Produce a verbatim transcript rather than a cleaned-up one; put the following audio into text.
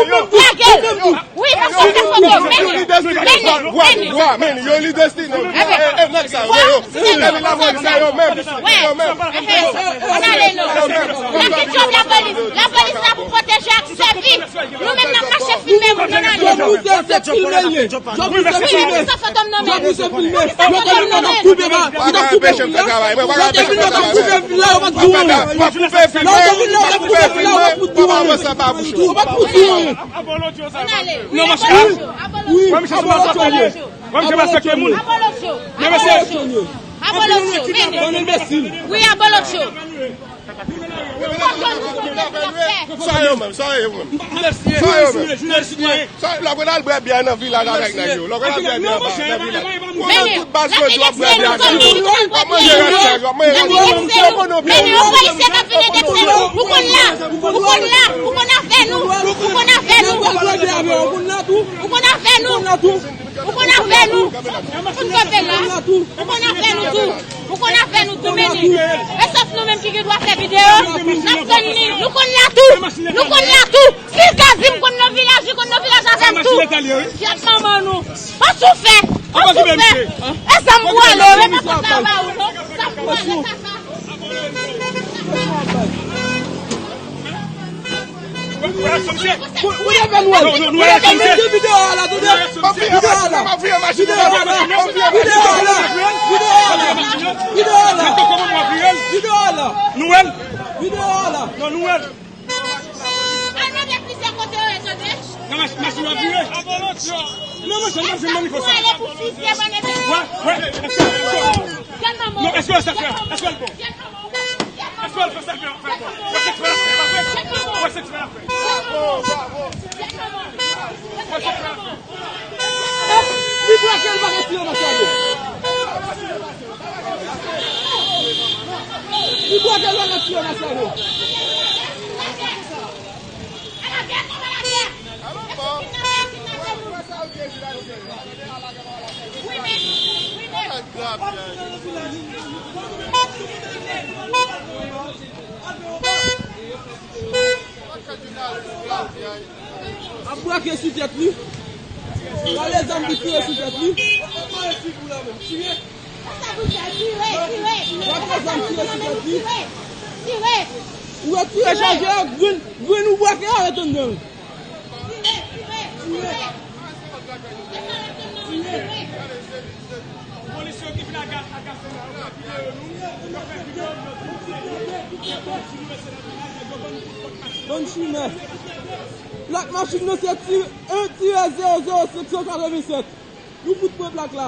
Lage l! Wi, paske se foto. Mennen! Mennen! Mennen! Mennen! Yo li destine. E nèg sa yo, yo. E lapolis sa yo menm. Yo menm. Ann ale non. N ap vin jwenn lapolis. Lapolis la pou pwoteje ak sèvi. Nou menm n ap mache filme moun. Ann ale. Job Louis se filme l ye. Job Louis se filme. Wi, sa foto m nan men. Job Louis se filme. Yo te vin la, t ap koupe ba. Yo t ap koupe vil la. Yo te vin la, t ap koupe vil la, yo pa t di anyen. Yo te vin la, t ap koupe vil la, yo pa t di anyen. Yo pa t di anyen. Ann ale. Non, monchè. Wi, abolotcho ye. Wi, monchè, se malfektè l ye. Wi, monchè, se malfektè moun. Abolotcho. Abolotcho. Abolotcho, mennen. Bann enbesil. Wi, abolotcho. Sa yo menm, sa yo menm. Sa yo menm. Sa, lè w konn al bwè byè nan vilaj avèk nèg yo. Lè w konn al bwè byè nan, nan vilaj. Ou nan tout baz yo di w ap bwè byè avèk yo. W ap manje rès nèg, w ap manje rès nèg. Yo konn nou byen. Mennen, yon polisye k ap vin endekse nou. Ou konn la, ou konn la, ou konn afè nou. Ou konn afè nou. Ou konn afè nou. Ou konn afè nou. Ou konn afè nou. Ou konn afè nou tou. Ou konn afè nou tou. Ou konn afè nou tou, mennen. E sòf nou menm ki gen dwa fè videyo. N ap tann li. Nou konn la tou. Nou konn la tou. Si l ka di m konn nan vilaj, li konn nan vilaj avè m tou. Jèt manman nou. An soufè. An soufè. E sa m pou ale, e pa konsa ba ou non. Sa m pou ale, sa sa. Ou leve Nwèl. Ou leve Nwèl. Videyo a la, tande. Videyo a la. Videyo a la. Videyo a la. Videyo a la. Videyo a la. Nwèl. Videyo a la. Non, Nwèl. Al mande plizyè kote yo ye, tande. Nan mach-, machin yo ap vire. Non, machin, machin, machin. Pou ale pou fizye, bann enbesil. Wè, wè. Èske l bon? Non, èske l sa fè? Èske l bon? Èske l fè sa fè? Wè se eksprè l ap fè, pa vre? Wè se eksprè l ap fè. Li brake l pa retire nan sa yo. Li brake l pa retire nan sa yo. Ap brake sou tèt li. Gade zam ki tire sou tèt li. Brake zam tire sou tèt li. Ou retire chaje a, grenn, grenn ou brake a ret anndan l. Bann chimè. Plak machin nan se ti, en tirè zewo zewo senk san katrevennsèt. Nou fout pran plak la.